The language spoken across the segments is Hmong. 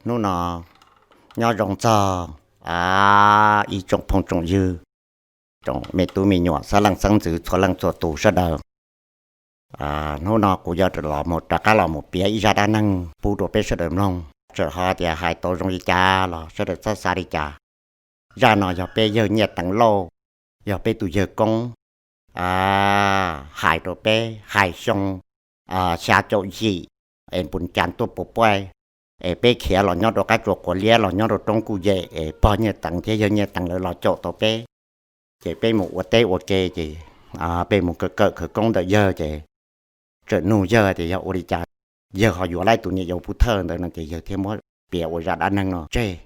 Hnub no nyob zoo txog ib tsoom phooj tsoom ywg, tsoom me tub me nyuam xeeb leej xeeb ntxwv txhua leej txhua tus sawv daws. Hnub no kuv yuav los mus rov qab los mus piav ib zaj dab neeg pub rau peb sawv daws mloog, txawm ho tias hais tau zoo li cas los sawv daws txhob xav li cas. Zaj no yog peb yawg Nyiaj Teev Lauj, yog peb tus yawg koob hais rau peb hais xyoo xya caum yim es npus cas tuaj puas puaj, es peb khiav los nyob rau qab tsuas quav liab los nyob rau roob kuj yem es pog Nyiaj Teev thiab yawg Nyiaj Teev lawv los caum tau peb. Ces peb mus ua teb ua ke ces peb mus kawm kawm khawv koob ntawm yawg ces txawm nug yawg tias yog ua li cas yawg ho yuav laib tus niam yau pub thawj ntawd no ces yawg thiaj muab piav ua zaj dab neeg no tseg.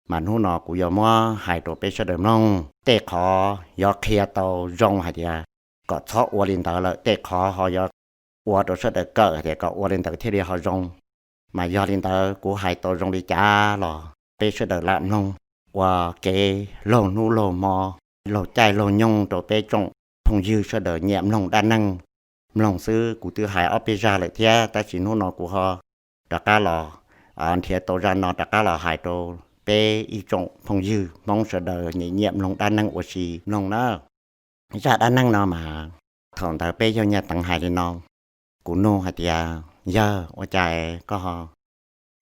Mas hnub no kuv yuav muab hais rau peb sawv daws mloog tej qhov yuav qhia tau zoo hais tias kom txhob ua li ntawd lawm, tej qhov ho yuav ua rau sawv daws kawm hais tias kom ua li ntawd thiaj li ho zoo. Mas yog li ntawd kuv hais tau zoo li cas los peb sawv daws lam mloog ua kev laug hnub laug hmo, laug caij laug nyoog rau peb tsoom phooj ywg sawv daws nyiam mloog dab neeg. Mloog xwb kuv twb hais ob peb zaj lawm thiab tab sis hnub no kuv ho rov qab los nrhiav tau zaj no rov qab los hais rau peb ib tsoom phooj ywg Hmoob sawv daws nyiam nyiam mloog dab neeg ua si mloog na. Zaj dab neeg no mas thaum ntawd peb yawg Nyiaj Teev hais li no, kuv nug hais tias yawg ua cas koj ho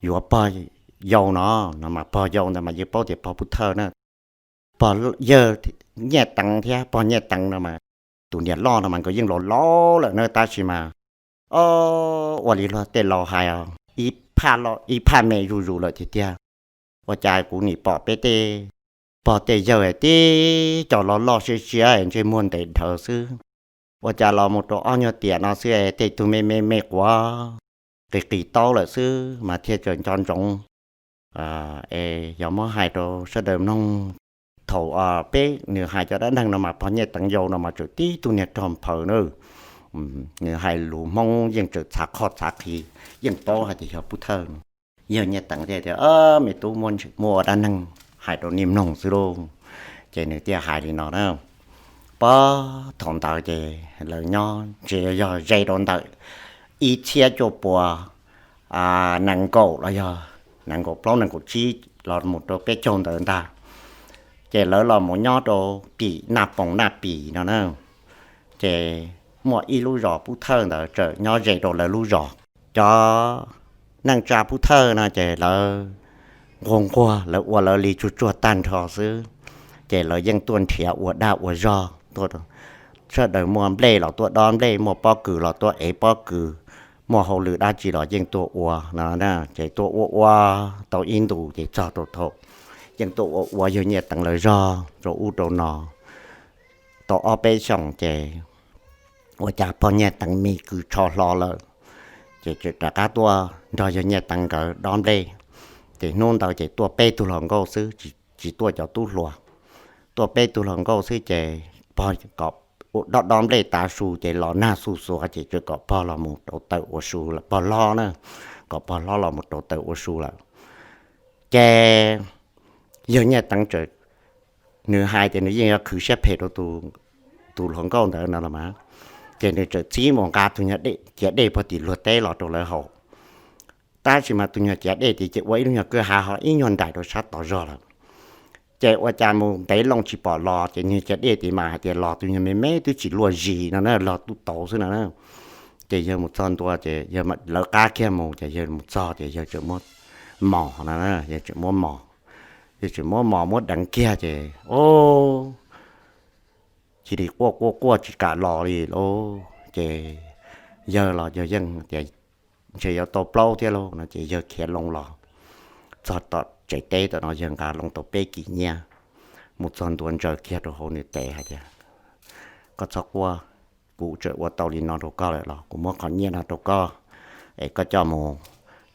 yuav pog yau no? No mas pog yau ntawd mas yeej paub tias pog pub thawj na. Pog yawg Nyiaj Teev thiab pog Nyiaj Teev no mas tus niam loj no mas nkawd yeej laus laus lawm na tab sis mas ua li luag tej laus hais ib phaj me zuj zus lawm tiag tiag. Ua cas kuv nim pom peb tej pog tej yawg tib co loj loj siab siab ntsej muag ntev dhawv xwb, ua cas los mus rau ob nyuag tiam no xwb tej tug me me me quav qis qis taub lawm xwb mas thiaj tseem nco ntsoov es yog muab hais rau sawv daws mloog. Thaum peb nws hais cov dab neeg no mas pog Nyiaj Teev yau no mas tseem tib tug niag rog nphaws na. Nws hais lus Hmoob yeej tseem txhav qhoj txhav qhi, yeej paub hais tias yog pub thawj. Yawg Nyiaj Teev thiaj tias me tub, muab ua dab neeg hais rau nej mloog xwb lauj. Ces nws thiaj hais li no na. Puag thaum ntawd ces lawv nyob ntshe yog ze rau ntawm ib txhiab cuaj puas nees nkaum los yog nees nkaum plaub nees nkaum tsib los mus rau peb caug ntawd ntag. Ces lawv los mus nyob rau tim Naj Poos Naj Pis no na. Ces muaj ib lub zos pub thawj ntawd tseem nyob ze rau lawv lub zos. Cov neej tsa pub thawj no ces lawv nquag nquag, lawv ua lawv li tsuag tsuag tag nrho xwb. Ces lawv yeej tuaj nrhiav ua dag ua zog, sawv daws muaj nplej los tuaj dob nplej, muaj pob kws los tuaj ev pob kws, muaj hauj lwm dab tsi los yeej tuaj ua no. Ces tuaj ua ua tau ib ntus ces txog rau thaum yeej tuaj ua ua yawg Nyiaj Teev lawv zog rau ub rau no tau ob peb xyoos ces ua cas pog Nyiaj Teev me kws tsho hlo lawm. Ces tseem rov qab tuaj nrog yawg Nyiaj Teev nkawd dob nplej. Ces hnub ntawd ces tuaj peb tug hluas nkauj xwb, tsis tuaj cov tub hluas. Tuaj peb tug hluas nkauj xwb ces pog kom dob dob nplej tav su ces los nag xuj xuav ces tseem kom pog los mus rauv taws ua su lawm, pog hlob na, kom pog hlob los mus rauv taws ua su lawm. Ces yawg Nyiaj Teev tseem, nws hais tias nws yeej yuav khwv siab phem rau tus hluas nkauj ntawd no los mas, ces nws tseem txib mus nqa tus nyuag ciav dej puag tim luag teb los rau lawv haus. Tab sis mas tus nyuag ciav dej tid ces ua ib lub nyuag kwj ha ho ib nyuag nraim rau sab tod zog lawm. Ces ua cas mus ntev loo tsis pom los, ces nyuag ciav dej tid mas hais tias los tus nyuag me me twb tsis luaj zis no na, los tub tauv xwb no na. Ces yawg mus txog ntua ces yawg lawv qab kiag mus, ces yawg mus txog ces yawg tseem muab mos no, yawg tseem muab mos, yawg tseem muab mos muab deev kiag ces o, cia li quaj quaj quaj tsis kam los li lauj. Ces yawg los yawg yeej tias ntshe yuav tau plaub thiab lauj no ces yawg khiav loo los txog tom tsev teb tom no, yawg nqa loo tau peb kis nyiaj mus txog ntua ntsaws kiag rau hauv nws tes hais tias, koj txhob quaj, kuv tseem ua tau li no rau koj lawm los kuv muab qhov nyiaj no rau koj, es koj coj mus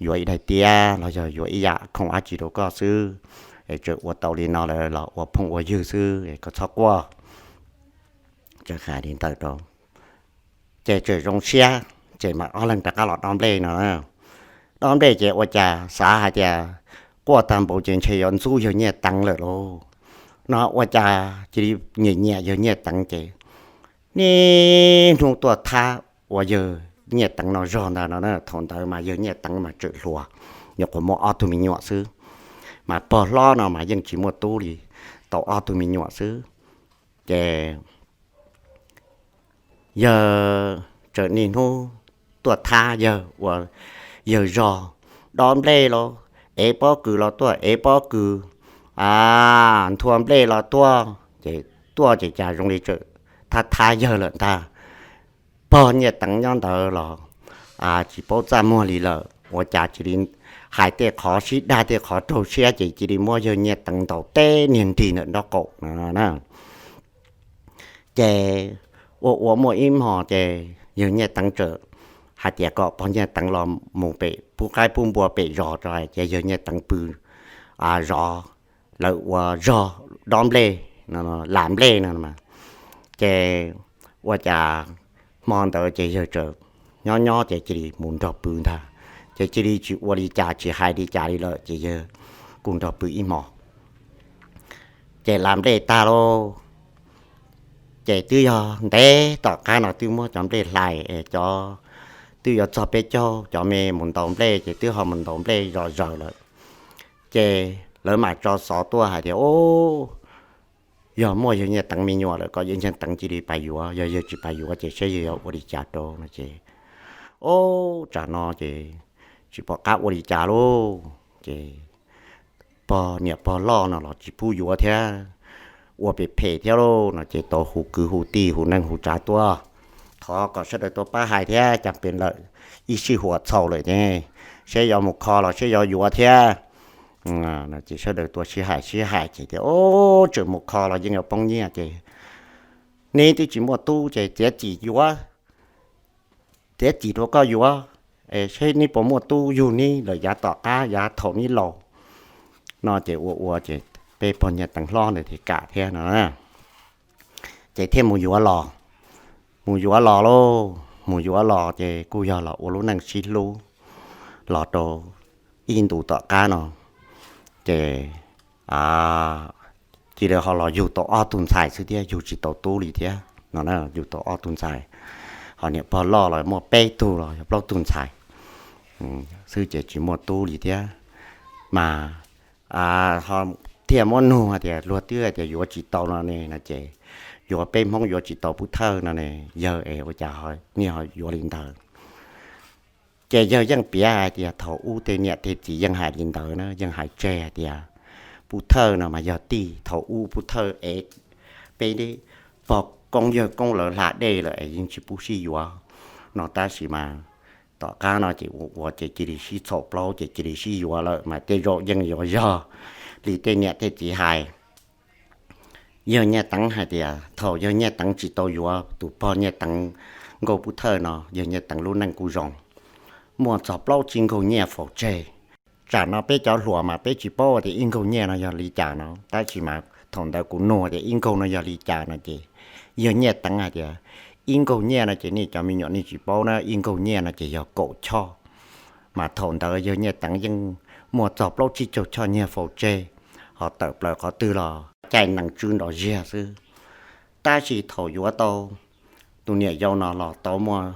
yuav ib daim tiab los yog yuav ib yam khoom dab tsi rau koj xwb, es tseem ua tau li no lawm los ua phooj ua ywg xwb es koj txhob quaj. Tseem hais li ntawd rau, ces tseem zoo siab, ces mam ob leeg rov qab los dob nplej no. Dob nplej ces ua cas xav hais tias quaj tag npaum ces ntshe yuav ntxub yawg Nyiaj Teev lawm lauj no, ua cas cia li nyiam nyiam yawg Nyiaj Teev ces niaj hnub tuaj thab ua yawg Nyiaj Teev no zog ntag no. Thaum ntawd mas yawg Nyiaj Teev mas tseem hluas, nyuam qhuav muaj ob tug me nyuam xwb. mas pog hlob no mas yeej tsis muaj tub li, tau ob tug me nyuam xwb. Ces yawg txawm niaj hnub tuaj thab yawg ua yawg zog, dob nplej los ev pob kws los tuaj ev pob kws, a, nthua nplej los tuaj, ces tuaj ces cas zoo li txawm thab thab yawg lawm ntag. Pog Nyiaj Teev nyob ntawd los tsis paub txaj muag li lawm, ua cas cia li hais tej qhov sib dag tej qhov raug siab ces cia li muab yawg Nyiaj Teev ntaus teb niag nrig ntawm nraub qaum no na. Ces ua ua muaj ib hmo ces yawg Nyiaj Teev txawm hais tias kom pog Nyiaj Teev los mus pem pub qaib pub npua pem zos tso, ces yawg Nyiaj Teev pw zov, lawv ua zog dob nplej, las nplej no. Ces ua cas hmo ntawd ces yawg txawm nyob nyob ces cia li mus nrog pw ntag, ces cia li tsis ua li cas tsis hais li cas li lawm ces yawg kuj nrog pw ib hmo. Ces las nplej tag lauj, ces twb yog ntev tom qab no twb muab cov nplej hlais es cov, twb yuav txog peb caug cov me mus ntaus nplej ces twb ho mus ntaus nplej zom zaws lawm. Ces lawv mam tso xov tuaj hais tias, Ub, yog muaj yawg Nyiaj Teev me nyuam lawm, kom yawg Nyiaj Teev cia li pab yuav, yog yawg tsis pab yuav ces saib yawg yuav ua li cas rau no ces, Ub, tsam no ces tsis pom qab ua li cas lauj. Ces pog niam pog loj no los tsis pub yuav thiab, ua phem phem thiab lauj no ces tau hu kwv hu tij hu neej hu tsav tuaj, thov kom sawv daws tuaj pab hais thiab, cas pem lawm ib sij huam txhaum lawm ne, seb yuav mus kho los seb yuav yuav thiab. Ces sawv daws tuaj sib hais sib hais ces tias, Ub, tseem mus kho los yeej yuav poob nyiaj ces neb twb tsis muaj tub ces txiav txim yuav, txiav txim rau koj yuav, seb neb puas muaj tub yug neb lawm yav tom qab yav thaum neb laus no. Ces ua ua ces peb pog Nyiaj Teev hlob ntawd thiaj kam thiab no, ces thiaj mus yuav los. Mus yuav los lauj, mus yuav los ces kuj yog los ua lub neej sib hlub los rau ib ntus tom qab no, ces cia li ho los yug tau ob tug ntxhais xwb thiab, yug tsis tau tub li thiab no. Yug tau ob tug ntxhais, ho niam pog loj los muaj peb tug los yog plaub tug ntxhais xwb ces tsis muaj tub li thiab. Mas ho thiaj muab nug hais tias luag twb hais tias yuav tsis tau no ne, no ces yuav, peb Hmoob yuav tsis tau pub thawj no ne, yawg es ua cas niaj ho yuav li ntawd. Ces yawg yeej piav hais tias thaum ub tej niam tej txiv yeej hais li ntawd na, yeej hais tseg hais tias pub thawj no mas yog tij, thaum ub pub thawj es peb pog koob yawg koob lawv hla dej lawm es yeej tsis pub sib yuav no. Tab sis mas tom qab no ces ua ua ces cia li sib txhaum plaub ces cia li sib yuav lawm, mas tej zaum yeej yuav yog li tej niam tej txiv hais. Yawg Nyiaj Teev hais tias thaum yawg Nyiaj Teev tsis tau yuav tus pog Nyiaj Teev nkauj pub thawj no, yawg Nyiaj Teev lub neej kuj zoo, muaj txog plaub tsib nkaug nyiaj faus tseg. Tsam no peb cov hluas mas peb tsis paub tias ib nkaug nyiaj no yog li cas no, tab sis mas thaum ntawd kuv nug tias ib nkaug no yog li cas no ces yawg Nyiaj Teev hais tias ib nkaug nyiaj no ces nej cov me nyuam nej tsis paub na, ib nkaug nyiaj no ces yog kaum choj. Mas thaum ntawd yawg Nyiaj Teev yeej muaj txog plaub tsib caug choj nyiaj faus tseg, ho tawm plaws qhov twg los caij nees tswb nrov ziag xwb. Tab sis thaum yuav tau tus niam yau no los tau muaj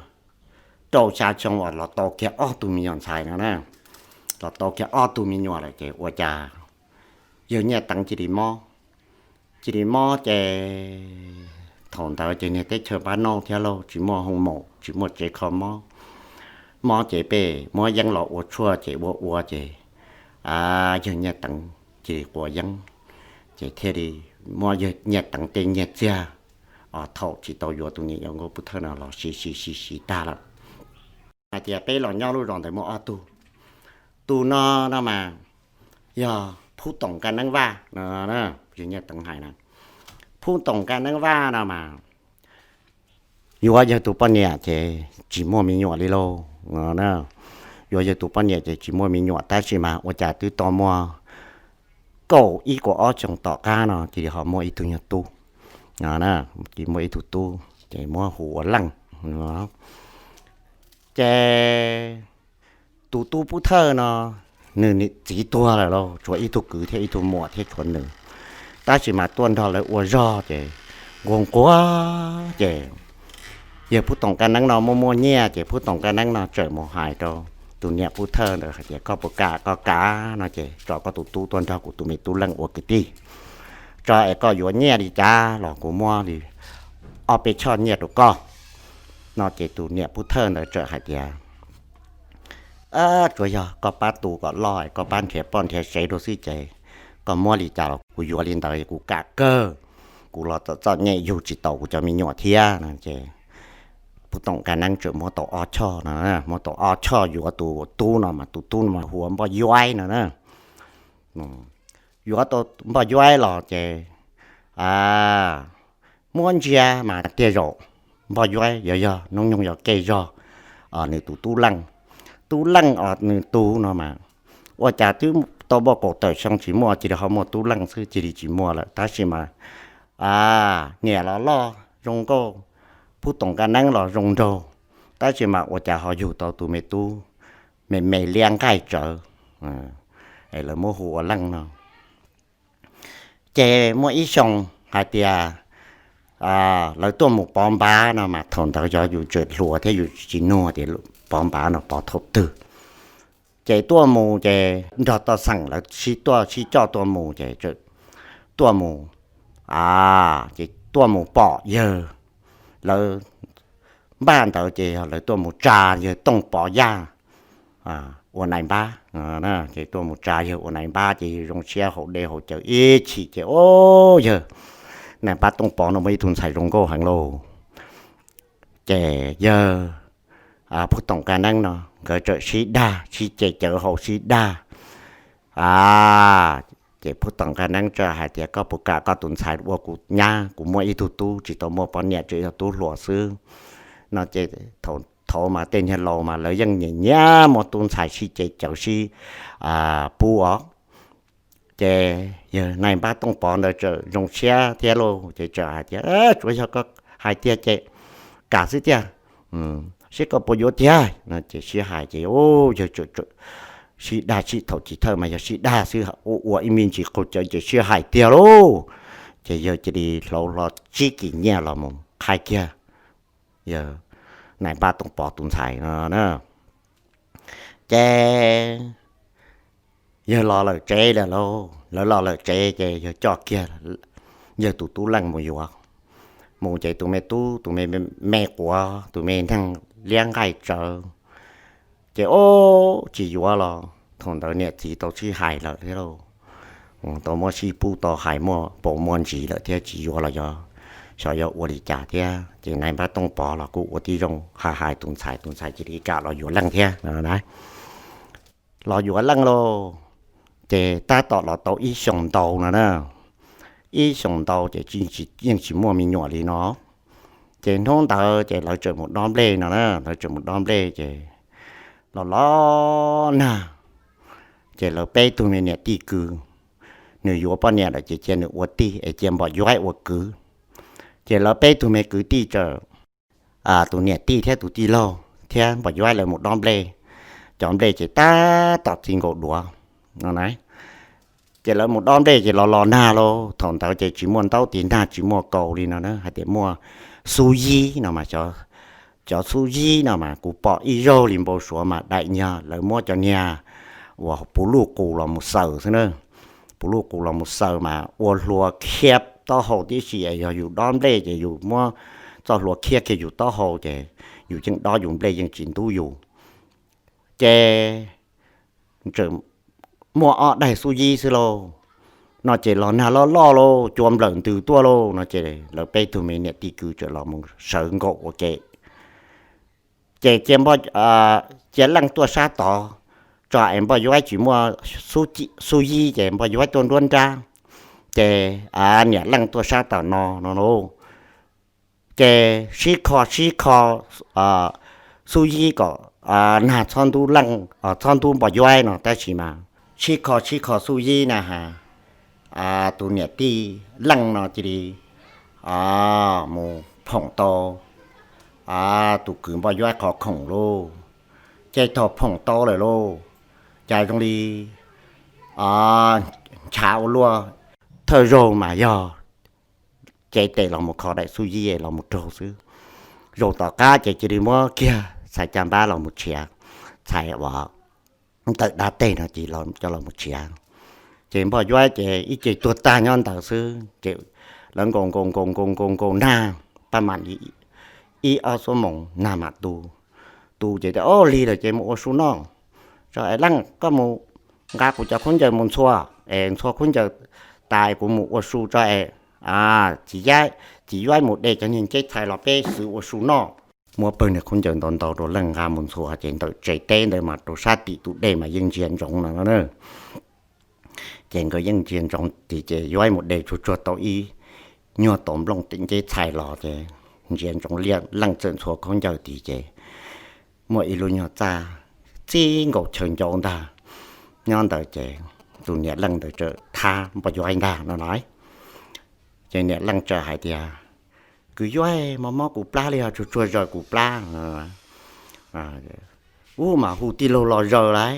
rau xya xyoo uas los tau kiag ob tug me nyuam ntxhais no na, los tau kiag ob tug me nyuam lawm ces ua cas yawg Nyiaj Teev cia li mob. Cia li mob ces thaum ntawd ces niag teb chaws pab nauj thiab lauj, tsis muaj hoo maum tsis muaj tsev kho mob. Mob ces peb muab yeeb los ua tshuaj ces ua ua ces yawg Nyiaj Teev cia li quav yeeb, ces thiaj li muab yawg Nyiaj Teev tej nyiaj txiag thaum tsis tau yuav tus niam yau nkauj pub thawj no los siv siv siv siv tag lawm. Hais tias peb los nyob lub zos ntawd muaj ob tug, tus no no mas yog Phub Toom Kaj Neeb Vaj no, yawg Nyiaj Teev hais na. Phub Toom Kaj Neeb Vaj no mas yuav yawg tus poj niam ces tsis muaj me nyuam li lauj. Yuav yawg tus poj niam ces tsis muaj me nyuam, tab sis mas ua cas twb tau muaj kaum ib kaum ob xyoo tom qab no cia li ho muaj ib tug nyuag tub, cia li muaj ib tug tub ces muab hu ua Leej. Ces tus tub pub thawj no nws txiv tuag lawm lauj, tshuav ib tug kwv thiab ib tug muam thiab tshuav nws, tab sis mas tuaj nrog lawv ua zog ces nquag nquag ces yawg Phub Toom Kaj Neeb no muaj muaj nyiaj ces Phub Toom Kaj Neeb no txawm mus hais rau Tus niam pub thawj ntawd hais tias, Koj puas kam? Koj kam no ces tso koj tus tub tuaj nrog kuv tus me tub leej ua kwv tij, tso es koj yuav nyiaj li cas los kuv muab li ob peb choj nyiaj rau koj. No ces tus niam pub thawj ntawd txawm hais tias, Tsuas yog koj pab tu kom loj, koj pab nrhiav poj nrhiav sev rau xwb ces koj muab li cas los kuv yuav li ntawd, kuv kam kawg. Kuv los txom txom nyem yug tsis tau kuv cov me nyuam thiab no ces Pub Toom Kab Neeb txawm muab tau ob choj no, muab tau ob choj yuav tus tub no mas tus tub no mas hu ua Npoj Yuaib no na. Yuav tau Npoj Yuaib los ces muab ntsia mas tiag zaum Npoj Yuaib yog yog hnub nyoog yog kej zog nws tus tub leej. Tub leej os nws tus no mas ua cas twb tau npaj kaum tawm xyoo tsis muaj cia li ho muaj tub leej xwb, cia li tsis muaj lawm. Tab sis mas niam los loj zoo nkauj, Pub Toom Kab Neeb los zoo nraug, tab sis mas ua cas ho yug tau tus me tub me me liab nqaij tsawv, lawv muab hu ua Leej no. Ces muaj ib xyoo hais tias lawv tuaj mus pov npav no mas thaum ntawd yog yus tseem hluas thiab yus tsis nug tias pov npav no pov thaum twg. Ces tuaj mus ces nrog toj xeem lawv sib tuaj sib coj tuaj mus ces tuaj mus, ces tuaj mus pom yawg, lawv npaj ntawd ces yog lawv tuaj mus tsa yawg Tooj Pov Yaj ua nais npab. Ces tuaj mus tsa yawg ua nais npab ces yawg zoo siab haus dej haus cawv ib chim ces, Au, yawg, nais npab Tooj Pov no muaj ib tug ntxhais zoo nkauj heev lauj. Ces yawg Pub Toom Kab Neeb no nkawd txawm sib dag, sib ceg cawv haus sib dag. Ces Pub Toom Kab Neeb txawm hais tias, Koj puas kam koj tus ntxhais ua kuv nyab? Kuv muaj ib tug tub tsis tau muaj poj niam, tseem yog tub hluas xwb no ces thaum mas tej niag laus mas lawv yeej nyiam nyiam muaj tub ntxhais sib ceg cawv sib pub os. Ces yawg nais npab Tooj Pov ntawd txawm zoo siab thiab lauj, ces txawm hais tias, Tsuas yog koj hais tiag ces kam xwb tiag, seb koj puas yuav tiag no. Ces sib hais ces yawg sib dag, sib thaum chiv thawj mas yog sib dag xwb, ua ua ib me ntsis qaug cawv ces sib hais tiag lauj. Ces yawg cia li hlauv hlo tsib kis nyiaj los mus qhaib kiag yawg nais npab Tooj Pov tus ntxhais no na. Ces yawg los lawm tsev lawm lauj, lawv los lawm tsev ces yawg coj kiag yawg tus tub leej mus yuav. Mus ces tus me tub, tus me me quav, tus me neeg liab nqaij tsawv. Ces ob tsis yuav los thaum ntawd niam txiv tau sib hais lawm thiab lauj, tau muab sib pub tau hais muaj paus muaj ntsis lawm thiab, tsis yuav los yog xyov yuav ua li cas thiab. Ces nais npab Tooj Pov los kuj ua tib zoo hais hais tus ntxhais, tus ntxhais cia li kam los yuav Leej thiab no na. Los yuav Leej lauj, ces tab tom los tau ib xyoos ntau no na, ib xyoos ntau ces yeej tsis muaj me nyuam li no. Ces hnub ntawd ces lawv tseem mus dob nplej no na, lawv tseem mus dob nplej ces los los nag, ces lawv peb tug me niam tij kwv, nws yuav poj niam lawm ces cia nws ua tij es cia Npom Yuaib ua kwv. Ces lawv peb tug me kwv tij txawm, tus niam tij thiab tus tij laug thiab Npom Yuaib lawv mus dob nplej, cov nplej ces tab tom txi nkaus duav no na. Ces lawv mus dob nplej ces los los nag lauj, thaum ntawd ces tsis muaj ntaub tiv nag tsis muaj kaus li no na, hais tias muaj xub yib no mas, cov xub yib no mas kuv pom ib zaug li npau suav mas daim nyog lawv muab cov niag uas puv luj qus los mus xaws xwb na. Puv luj qus los mus xaws mas ua hlua khiab taub hau tib si es yog yus dob nplej ces yus muab txoj hlua khiab kiag yus taub hau ces yus yeej dob yus nplej yeej tsis ntub yus. Ces tseem muaj ob daig xub yib xwb lauj, no ces los nag loj loj lauj, cua nplawm ntws tuaj lauj no ces lawv peb tug me niam tij kwv txawm los mus sawv nkaum ua ke. Ces cia Leej tuaj sab tod, tso es Npoj Yuaib tsis muaj xub yib ces Npoj Yuaib tuaj nruab nrab, ces niam Leej tuaj sab tom no no lauj. Ces sib kho sib kho xub yib kom nag txhob ntub Leej, txhob ntub Npoj Yuaib no tab sis mas sib kho sib kho xub yib na has, tus niam tij Leej no cia li mus phoom tau tus kwv Npoj Yuaib qhov khoom lauj. Ces thaum phoom tau lawm lauj, cas zoo li ntshav ua luaj, thawj zaug mas yog cev tes los mus kho daim xub yib los mus raug xwb. Zaum tom qab ces cia li muab kiag txhais caj npab los mus tshiav, txhais uas ntawm dab teg no ces coj los mus tshiav. Ces Npoj Yuaib ces ib ce tuag tag nyob ntawd xwb ces lawv nkaus nkaus nkaus nkaus nkaus nkaus nag, paj mam li ib ob xuab moos nag mam tu. Tu ces tias, Au, lig lawm ces mus ua su noj tso es Leej, koj mus nqa kuv cov khaub ncaws mus ntxhua, es ntxhua khaub ncaws tas kuv mus ua su tso es txiv Yuaib mus de cov niag nceb txhais los peb xwb ua su noj. Muab pawg niag khaub ncaws ntau ntau rau Leej nqa mus ntxhua ces ntawm tsev teb ntawd mas rau sab tim tus dej mas yeej ntsia ntsoov no na. Ces nkawd yeej ntsia ntsoov tid ces Yuaib mus de tsuag tsuag tau ib nyuag tau nplooj nceb txhais los ces ntsia ntsoov Leej txawm ntxhua khaub ncaws tid ces muaj ib lub nyuag txaj txij nkaus chaw ncauj ntag nyob ntawd ces tus niam Leej ntawd txawm thab Npoj Yuaib ntag no na. Ces niam Leej txawm hais tias, Kwv Yuaib, mob mob kuv plab li os, tsuag tsuag zaws kuv plab. Ub, mas hu tij laug los zaws lauj.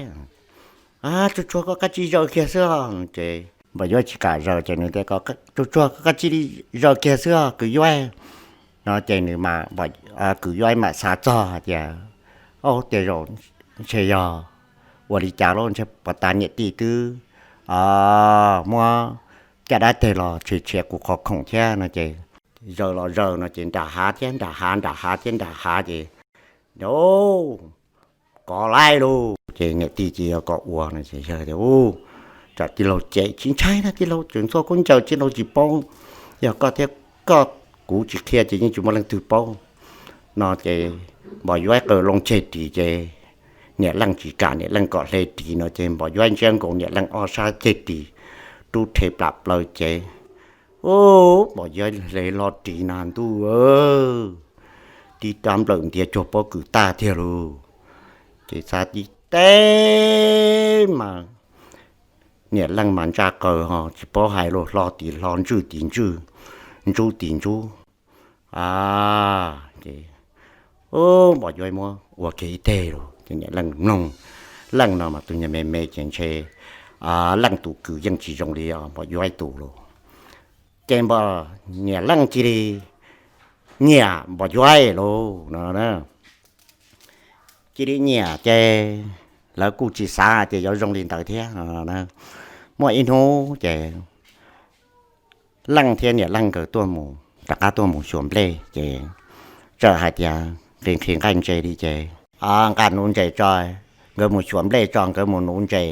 Tsuag tsuag koj kav tsij zaws kiag xwb os. Ces Npoj Yuaib tsis kam zaws ces nws tias, Tsuag tsuag koj kav tsij zaws kiag xwb os kwv Yuaib. No ces nws, kwv Yuaib mam xav txog hais tias, Au, tej zaum ntshe yog ua li cas lawm, ntshe puas tas niam tij twb muab caj dab teg los tshiav tshiav kuv qhov khoom thiab no ces zaws los zaws no ces nram hav thiab nram hav, nram hav thiab nram hav ces, Au, kov laij lauj. Ces niam tij ces yog kom ua no ces yog tias, Ub, tsam tij laug cem, tsis ntshai na, tij laug tseem ntxhua khaub ncaws, tij laug tsis paub. Yog koj thiab koj, kuv tsis qhia ces yeej tsis muaj leej twg paub. No ces Npoj Yuaib qaws loo ceg ris ces niam Leej tsis kam, niam Leej kom hle ris no ces Npoj Yuaib ntsiab nkaus niam Leej ob sab ceg ris rub rhe plam plaws ces, Ub, Npoj Yuaib hle hlo ris na ntuj, tib rab nplawm ntiav cuag pob kws tag tiag lauj. Ces txhais tib teg mas niam Leej mas ntsaj qaws ho tsis paub hais lauj, hlo tim hlo, ntswj tim ntswj, ntsub tim ntsub. Ces Npoj Yuaib muab ua kiag ib teg lauj ces niam Leej mloog, Leej no mas tus nyuag me me ces ntshe Leej tus kws yeej tsis zoo li Npoj Yuaib tus lauj. Ces Npoj, niam Leej cia li nyiam Npoj Yuaib lauj no. Cia li nyiam ces lawv kuj tsis xav hais tias yuav zoo li ntawd thiab. Muaj ib hnub ces Leej thiab niam Leej nkawd tuaj mus, rov qab tuaj mus xyuas nplej ces txawm hais tias nqhis nqhis nqaij ntses li ces nqa nuv ntses tso, nkawd mus xyuas nplej tso nkawd mus nuv ntses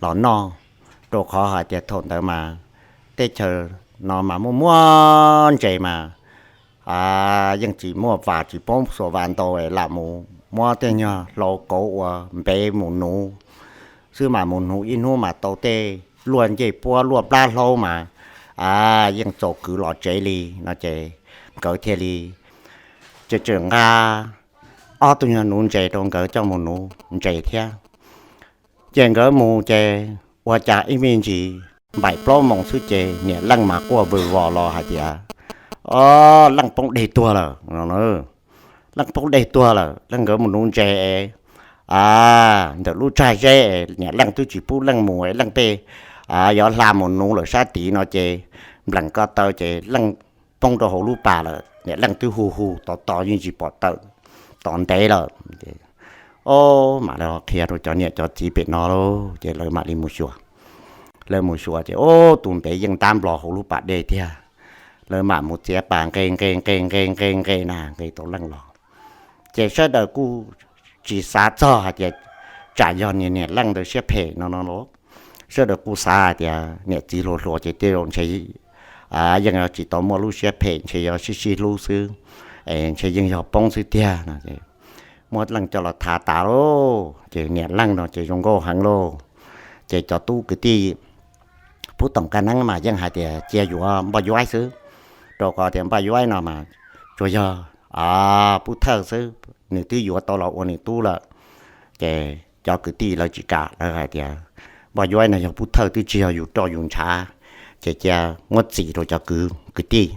los noj, rau qhov hais tias thaum ntawd mas teb chaws no mas muaj muaj ntses mas yeej tsis muaj vas, tsis poob xuas vas ntau, lam mus muab tej nyuag hlau kauv ua npev mus nuv xwb mas mus nuv ib hnub mas tau tej luaj ncej puab luaj plab hlaub mas yeej txaus kwv los tsev li no ces nkawd thiaj li tseem nqa ob tug nyuag nuv ntses rau nkawd coj mus nuv ntses thiab. Ces nkawd mus ces ua cas ib me ntsis npaim plaub moos xwb ces niam Leej mas quaj vwm vos los hais tias, Leej poob deg tuag lawm. Leej poob deg tuag lawm, Leej nkawd mus nuv ntses es ntawm lub tsag zeb es niam Leej twb tsis pub Leej mus, Leej pej yuav hla mus nuv lawm sab tid no ces npleem ko taw ces Leej poob rau hauv lub pas lawm, niam Leej twb hu hu tos tos yeej tsis pom tawm, tos ntev lawm. Ob, mam li qhia rau cov niam cov txiv pem no lauj, ces lawv mam li mus xyuas. Lawv mus xyuas ces ob, tus ntev yeej ntab nplos hauv lub pas dej tiag. Lawv mam mus txiav pas nqe nqe nqe nqe nqe nqe na nqe tau Leej los. Ces sawv daws kuj tsis xav txog hais tias tsam yog niam Leej ntawd siab phem no no los. Sawv daws kuj xav hais tias niam txiv hluas hluas ces tej zaum ntshe yeej yuav tsis tau muaj lub siab phem, ntshe yuav sib sib hlub xwb, es ntshe yeej yog poob xwb tiag no. Muab Leej coj los thav tas lauj, ces niam Leej no ces zoo nkauj heev lauj. Ces cov tub kwv tij pub toom kaj neeb mas yeej hais tias cia yuav Npoj Yuaib xwb, rau qhov tias Npoj Yuaib no mas tsuas yog pub thawj xwb, nws twb yuav tau los ua nws tub lawm. Ces cov kwv tij lawv tsis kam, lawv hais tias Npoj Yuaib no yog pub thawj twb tsis yog yus roj yus ntshav, ces cia muab txis rau cov kwv kwv tij.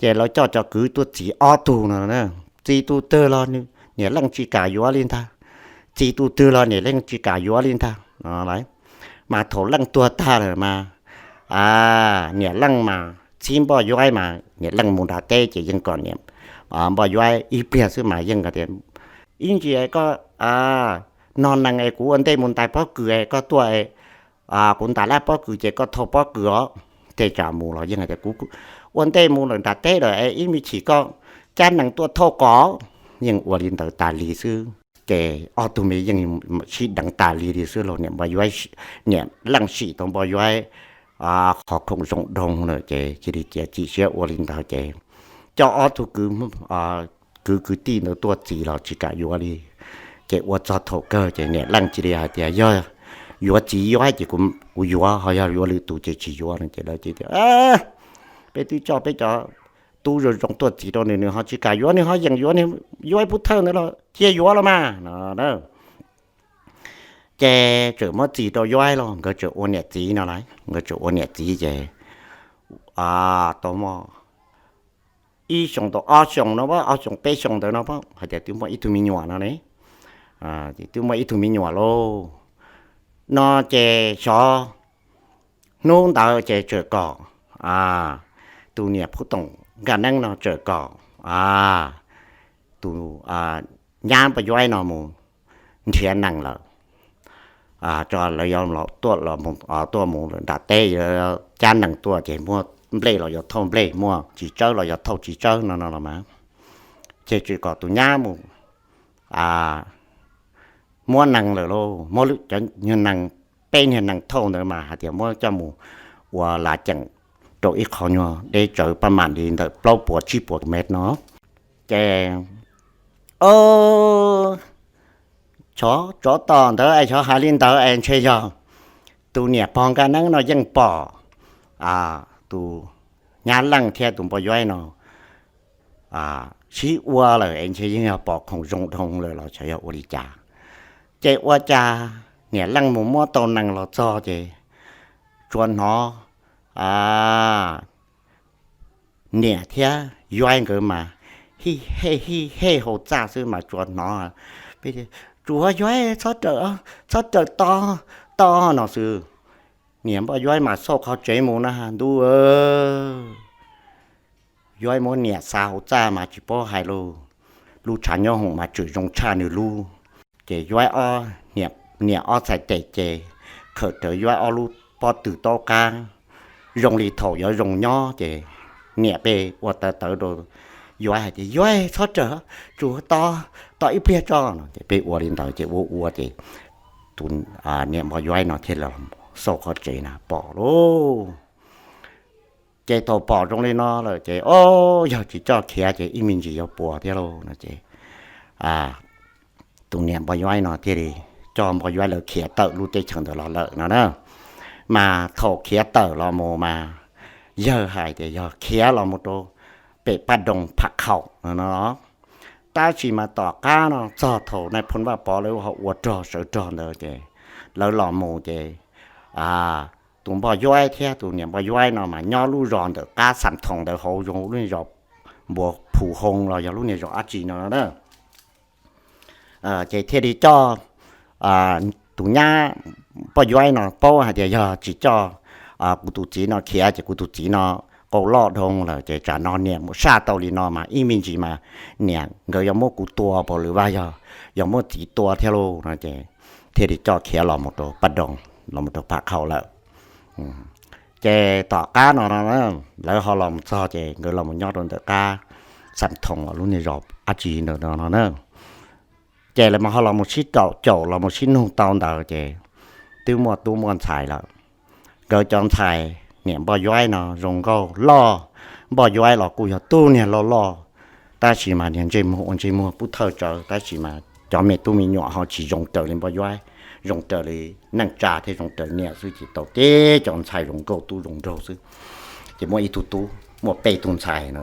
Ces lawv coj cov kwv tuaj txis ob tug no, txis tus twg los niam Leej tsis kam yuav li ntag, txis tus twg los niam Leej tsis kam yuav li ntag. Mas thaum Leej tuag tag lawm mas niam Leej mas txib Npoj Yuaib mas niam Leej mus nram teb ces yeej kom Npoj Yuaib ib pliag xwb mas yeej tias, Ib ntsis koj no nees es kuv ua ntej mus ntais pob kws es koj tuaj, kuv ntais lab pob kws ces koj thauj pob kws os. Tej tsam mus los yeej hais tias kuv ua ntej mus lawm nram teb lawm es ib me chim koj cab nees tuaj thauj kom. Yeej ua li ntawd tas li xwb ces ob tug me yeej sib deev tas li li xwb los niam npo yuaib, niam leej sim tau npo yuaib qhov khoom zoo dhau lawm ces cia li txiav txim siab ua li ntawd ces coj ob tug kwv kwv tij ntawd tuaj txis los tsis kam yuav li. Ces ua txog thaum kawg ces niam leej cia li hais tias yog yuav txiv yuaib ces kuv yuav, ho yog yuav lwm tus ces tsis yuav no ces lawv cia li tias peb twb coj peb cov tub zoo zoo tuaj txis rau nws, nws ho tsis kam yuav, nws ho yeem yuav, yuaib pub thawj ntawd los cia yuav los mas no. Ces txawm muab txis rau yuaib los nkawd txawm ua niam txiv no las, nkawd txawm ua niam txiv ces tau muaj ib xyoo tau ob xyoo no, ob xyoo peb xyoo ntawd no hais tias twb muaj ib tug me nyuam no ne, twb muaj ib tug me nyuam lauj no ces xyov hnub ntawd ces txawm kom tus niam phub toom nkaj neeb no txawm kom tus nyab npoj yuaib no mus nrhiav nees lawm, tso lawv yuav tuaj mus nram teb cab nees tuaj ces muaj nplej los yuav thauj nplej, muaj txiv tsawb los yuav thauj txiv tsawb no no los mas. Ces txawm kom tus nyab mus muab nees lawm lauj, muab lwm cov nyuag nees, peb nyuag nees thauj ntawd mas hais tias muab coj mus ua lav ceem rau ib qho nyuag deb tsawv paj mam li ntawm plaub puas tsib puas mev no. Ces o, xyov tsov tom ntawd es xyov hais li ntawd es ntshe yog tus niam pog nkaj neeb no yeej pom tus nyab leej thiab tus npoj yuaib no sib ua lawm es ntshe yeej yog pom khoom zoo dhau lawm los xyov yog ua li cas. Ces ua cas niam leej mus muab tau nees los txog ces tsuas hnov niam thiab yuaib nkawd mas hij hej hij hej hauv txaj xwb mas tsuas hnov tsuas yuav txhob rawm, txhob rawm to, to no xwb. Niam npoj yuaib mas xauj qhov tsev mus na ntuj, yuaib muab niam xa hauv txaj mas tsis paub hais lauj, lub tshav nyob hoom mas tseem zoo tshaj nws lub. Ces yuav niam ob txhais tes ces khawm rawv yuav ob lub pob tw taub qab zoo li thaum yuav zoo nyob ces niam pheej ua tawv tawv rau yuav hais tias yuav txhob rawm, tsuas to, to ib pliag tso no ces pheej ua li ntawd ces ua ua ces tus niam npoj yuav no thiaj li xauj qhov tsev na pom lauj. Ces thaum pom zoo li no lawm ces o, yog tsis coj khiav ces ib me ntsis yuav puas thiab lauj no ces tus niam npoj yuav no thiaj li coj npoj yuav lawv khiav tawm lub teb chaws ntawd los lawm no na. Mas thaum khiav tawm los mus mas yawg hais tias yog khiav los mus rau pem paj doog pham khaum no no. Tab sis mas tom qab no txog thaum nais phoo Vaj Pov lawv ho ua rog sawv rog ntawd ces lawv los mus ces tus npoj yuav thiab tus niam npoj yuav no mas nyob lub zos ntawm qab Xam Thoos ntawd hauv zoo lub niag zos Npuas Phu Hoo los yog lub niag zos dab tsi no na. Ces thiaj li coj tus nyab npoj yuav no paub hais tias yog tsis coj kuv tus txiv no khiav ces kuv tus txiv no qau loj dhau lawm ces tsam no niam mus saj tau li no mas ib me ntsis mas niam nkawd yuav muab kuv tua pam lwm vaj yog yog muab txiv tua thiab lauj no ces thiaj li coj khiav los mus rau paj doog los mus rau pham khaum lawm. Ces tom qab no lawv ho los mus txog ces nkawd los mus nyob rau ntawm qab Xam Thoos lub niag zos dab tsi ntawd no na. Ces lawv mas ho los mus sib raum caum los mus sib nug tau ntawd ces twb muaj tub muaj ntxhais lawm. Nkawd cov ntxhais niam npoj yuav no zoo nkauj loj, npoj yuav los kuj yog tub niag loj loj, tab sis mas niag ntsej muag ua ntsej muag pub thawj tsawv, tab sis mas cov me tub me nyuam ho tsis zoo raws li npoj yuav, zoo raws li neej tsa thiab zoo raws niam xwb ces tau tib cov ntxhais zoo nkauj tub zoo nraug xwb. Ces muaj ib tug tub muaj peb tug ntxhais no.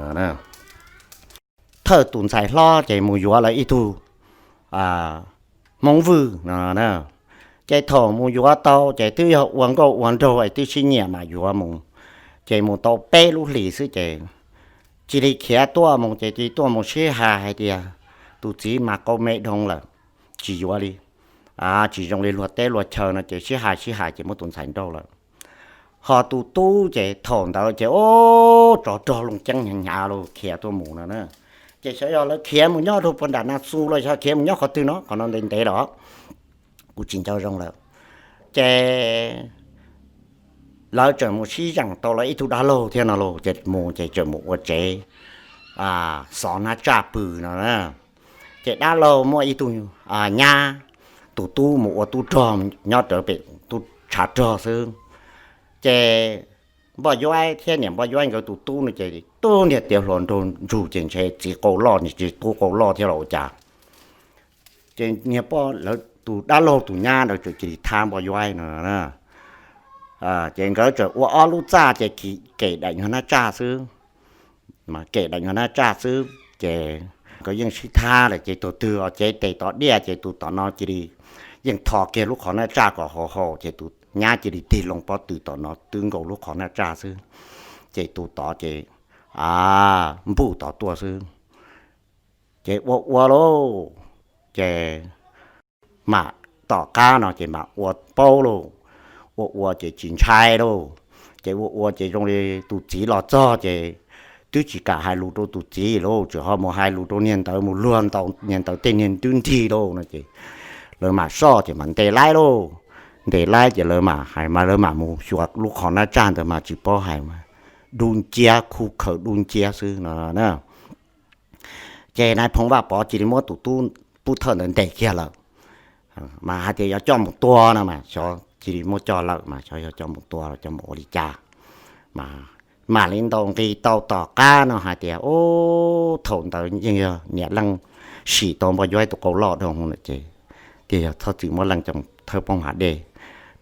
Thawj tus ntxhais hlob ces mus yuav lawv ib tug Hmoob Vwj no. Ces thaum mus yuav tau ces twb yog ua nkauj ua nraug es twb sib nyiam mas yuav mus. Ces mus tau peb lub hlis xwb ces cia li khiav tuaj mus ces cia li tuaj mus sib hais hais tias tus txiv mas qau me dhau lawm, tsis yuav li, tsis zoo li luag teb luag chaw no ces sib hais sib hais ces muab tus ntxhais nrauj lawm. Ho tus tub ces thaum ntawd ces o, tsov rog loo ceeb hnyav hnyav los khiav tuaj mus no na. Ces xyov yog lawv khiav mus nyob rau puag nram Na Xu los xyov khiav mus nyob qhov twg no, qhov no ntev ntev lawm. kuv tsis nco zoo lawm. Ces lawv tseem mus sib zeem tau lawv ib tug dab laug thiab no los ces mus ces tseem mus ua tsev xov nab tsaj pw no. Ces dab laug muaj ib tug nyab, tus tub mus ua tub rog nyob rawv pem tub tshav rog xwb. Ces Npoj Yuaib thiab niam Npoj Yuaib nkawd tus tub no ces tub niag tiav hluas nraug ntsug ces ntshe txiv qau loj tsis tub qau loj thiab los ua cas. Ces niag poj lawv tus dab laug tus nyab ntawd tseem cia li thab Npoj Yuaib no. Ces nkawd tseem ua ob lub txaj ces kem daim nyuag nab tsaj xwb. Kem daim nyuag nab tsaj xwb ces nkawd yeej sib thab lawm ces tus twg os cev tes tom diaj ces tus tom no cia li yeej tho kiag lub qhov nab tsaj kom haus haus ces tus nyab cia li tig loo pob tw tom no twb nkaus lub qhov nab tsaj xwb. Ces tus tod ces npuj tod tuaj xwb. Ces ua ua lauj, ces mam tom qab no ces mam ua paub lauj, ua ua ces tsis ntshai lauj. Ces ua ua ces zoo li tus txiv los txog ces twb tsis kam hais lus rau tus txiv lauj, tseem ho mus hais lus rau niag ntawd mus luag ntaus niag ntawd tej niag twb nrig lauj no ces lawv mam soj ces mam ntes laib lauj. Ntes laib ces lawv mam hais mas lawv mam mus xyuas lub qhov nab tsaj ntawd mas tsis paub hais mas dub nciab, khuj khaws dub nciab xwb no na. Ces nais phoo Vaj Pov cia li muab tus tub Pub Thawj ntawd ntes kiag lawm. Mas hais tias yog coj mus tua no mas xyov cia li muab coj lawm mas xyov yog coj mus tua los coj mus ua li cas. Mas mam li ntaus nqi tau tom qab no hais tias, ub, thaum ntawd yeej yog niam Leej sim tau Npoj Yuaib tus qau loj dhau lawm ces tiag yog txhob txwm muab Leej coj thawb poob hav dej,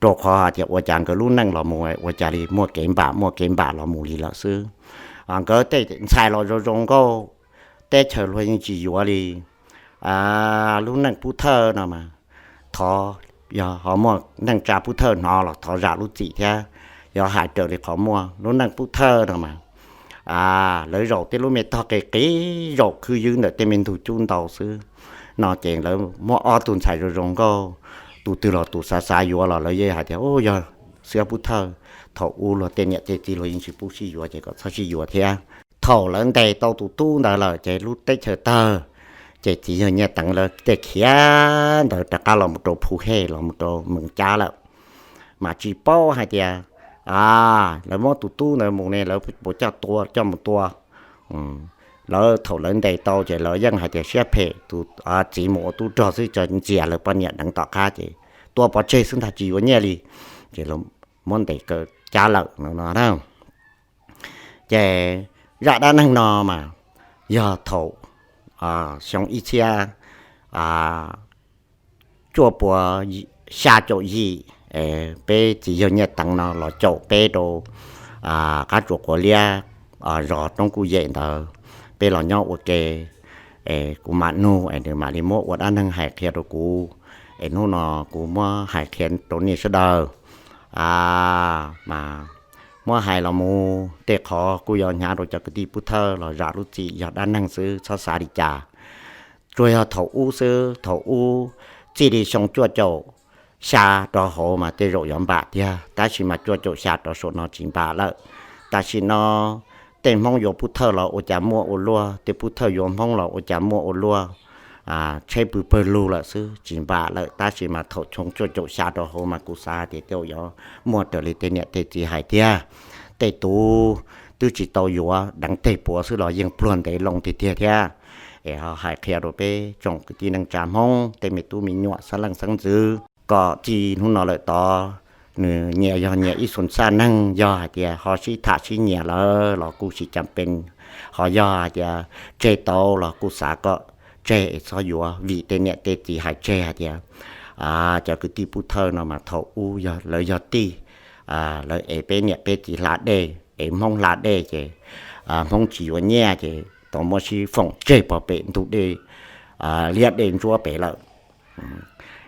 rau qhov hais tias ua cas nkawd lub neej los mus ua cas li muaj kev npam muaj kev npam los mus li lawm xwb. Nkawd tej ntxhais los zoo zoo nkauj, teb chaws luag yeej tsis yuav li. Lub neej Pub Thawj no mas thov, yog ho muaj neej tsa Pub Thawj hnov los thov zam lub txim thiab. Yog hais raws li qhov muaj lub neej Pub Thawj no mas lawv zaum tej lub me tog qis qis, zaum khwb ywb ntawm tej me ntug cub ntau xwb no ces lawv muaj ob tug ntxhais zoo zoo nkauj, tus twg los tus xav xav yuav los lawv yeej hais tias, ub, yog xwb Pub Thawj. Thaum ub luag tej niam tej txiv luag yeej tsis pub sib yuav ces kom txhob sib yuav thiab. Thaum lawv ntes tau tus tub ntawd lawm ces lub teb chaws tawg, ces txiv yawg Nyiaj Teev lawv tej khiav ntawd rov qab los mus rau Phu Hej los mus rau Mees Cab lawm. Mas tsis paub hais tias lawv muab tus tub ntawd mus ne lawv puas coj tua, coj mus tua. Lawv thaum lawv ntes tau ces lawv yeej hais tias siab phem, tus txiv mus ua tub rog xwb, tso ntxias lawv poj niam deev tom qab ces tua pov tseg xwb ntag tsis yuav nyiaj li. Ces lawv muab ntes kaw cab lawm no na. Ces zaj dab neeg no mas yog thaum xyoo ib txhiab cuaj pua xya caum yim, peb txiv yawg Nyiaj Teev no los caum peb rau qab tsuas quav liab zos Roob Kuj Yem ntawd, peb los nyob ua ke. Es kuv mam nug es nws mam li muab ua dab neeg hais qhia rau kuv. Es hnub no kuv muab hais qhia rau nej sawv daws. Mas muab hais los mus tej qhov kuj yuav hnyav rau cov kwv tij Pub Thawj los zam lub txim, yog dab neeg xwb txhob xav li cas. Tsuas yog thaum ub xwb, thaum ub txij li xyoo cuaj caum xya rov hauv mas tej zaum yuav npam tiag, tab sis mas cuaj caum xya rov saum no tsis npam lawm. Tam sim no tej Hmoob yuav Pub Thawj los ua cas muaj ua luaj, tej Pub Thawj yuav Hmoob los ua cas muaj ua luaj, tsheb pw pawg lug lawm xwb tsis npam lawm. Tab sis mas thaum xyoo cuaj caum xya rov hauv mas kuv xav tias tej zaum yuav muaj raws li tej niam tej txiv hais thiab. Tej tus twb tsis tau yuav deev teg puav xwb los yeej pluag ntev loo tiag tiag thiab. Es ho hais qhia rau peb tsoom kwv tij neej tsa Hmoob tej me tub me nyuam xeeb leej xeeb ntxwv kom txij hnub no lawm tod, nws nyias yog nyias ib xu xaj neeg, yog hais tias ho sib tham sib nyiam lawm los kuj tsis cam pes, ho yog hais tias tseg tau los kuj xav kom tseg es txhob yuav, vim tej niam tej txiv hais tseg hais tias cov kwv tij Pub Thawj no mas thaum ub lawv yog tij, lawv ev peb niam peb txiv hla dej, ev Hmoob hla dej ces Hmoob tsis yuav nyiaj ces tau muab sib foom tseg pov pem ntug dej, liab dej ntsuab pem lawm.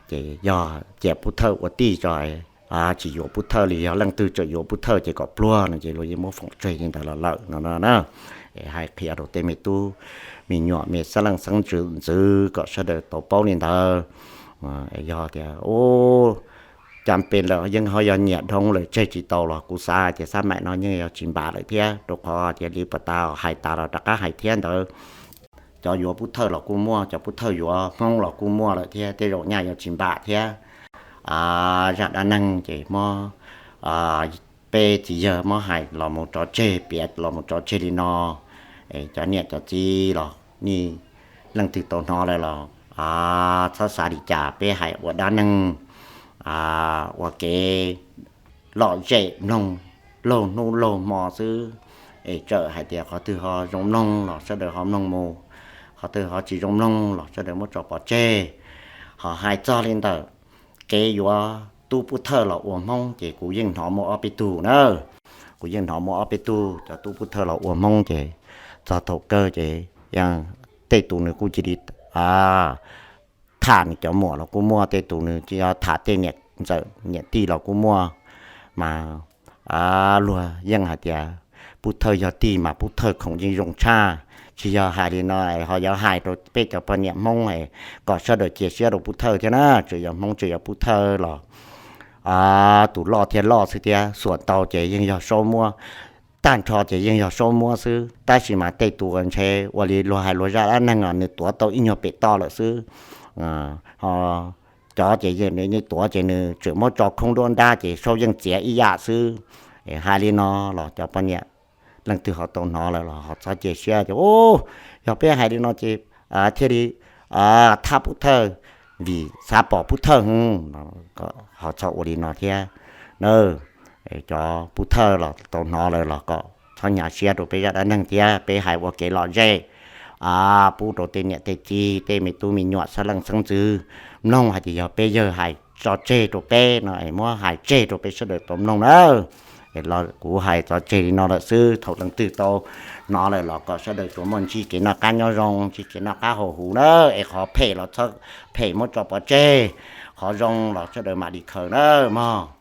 Ces yog cia Pub Thawj ua tij tso, tsis yuav Pub Thawj li, yog leej twg tseem yuav Pub Thawj ces kom pluag no ces luag yeej muab foom tseg li ntawd los lawm no na. Es hais qhia rau tej me tub me nyuam me xeeb leej xeeb ntxwv kom sawv daws tau paub li ntawd. Yog tias ub, cam pes lawm yeej ho yog nyiam dhau lawm tseg tsis tau los kuv xav tias xab maim no yeej yog tsis npam lawm thiab, rau qhov tias li puas tas hais tas los rov qab hais thiab ntawd. Cov yuav Pub Thawj los kuj muaj, cov Pub Thawj yuav Hmoob los kuj muaj lawm thiab, tej zaum nyaj yuav tsis npam thiab. zaj dab neeg ces muab peb txiv yawg muab hais los mus tso tseg, piav los mus tso tseg li no. Cov niam cov txiv los nej leej twg tau hnov lawm los txhob xav li cas, peb hais ua dab neeg ua kev lom zem mloog laug hnub laug hmo xwb. Es txawm hais tias qhov twg ho zoo mloog los sawv daws ho mloog mus, qhov twg ho tsis zoo mloog los sawv daws muab tso pov tseg. Ho hais txog li ntawm kev yuav tub pub thawj los ua Hmoob ces kuv yeej hnov muaj ob peb tug na. Kuv yeej hnov muaj ob peb tug cov tub pub thawj los ua Hmoob ces txog thaum kawg ces yeej tej tus nws kuj cia li tham nws cov muam los kuj muaj, tej tus nws cia li tham tej niam ntxawm niam tij los kuj muaj. Mas luag yeej hais tias pub thawj yog tij mas pub thawj khoom yeej zoo tshaj. Tsis yog hais li no ho yuav hais rau peb cov poj niam Hmoob kom sawv daws cia siab rau pub thawj thiab na, tseem yog Hmoob tseem yog pub thawj los tus loj thiaj loj xwb thiab, xuas tau ces yeej yog saub muab, tag nrho ces yeej yog saub muab xwb. Tab sis mas tej tus ntshe ua li luag hais luag zaj dab neeg os, nws tuav tau ib nyuag pem toj lawm xwb. Ho cov ces nws tuav ces nws tseem muab tso khoob duab nrab ces saub yeej txiav ib yam xwb. Hais li no los cov poj niam leej twg ho tau hnov lawm los ho txhob cia siab tias, u, yog peb hais li no ces thiaj li thab pub thawj, vim xav pom pub thawj ho txhob ua li no thiab na. Cov pub thawj los tau hnov lawm los kom txhob hnyav siab rau peb zaj dab neeg thiab, peb hais ua kev lom zem pub rau tej niam tej txiv tej me tub me nyuam xeeb leej xeeb ntxwv mloog hais tias yog peb yawg hais tso tseg rau peb no es muab hais tseg rau peb sawv daws tau mloog na. Kuv hais tso tseg li no lawm xwb, thaum leej twg tau hnov lawm los kom sawv daws tsuas muaj ntsib kev noj qab nyob zoo, ntsib kev noj qab haus huv na. Es qhov phem los txhob phem, muab tso pov tseg, qhov zoo los sawv daws mam li khaws na mog.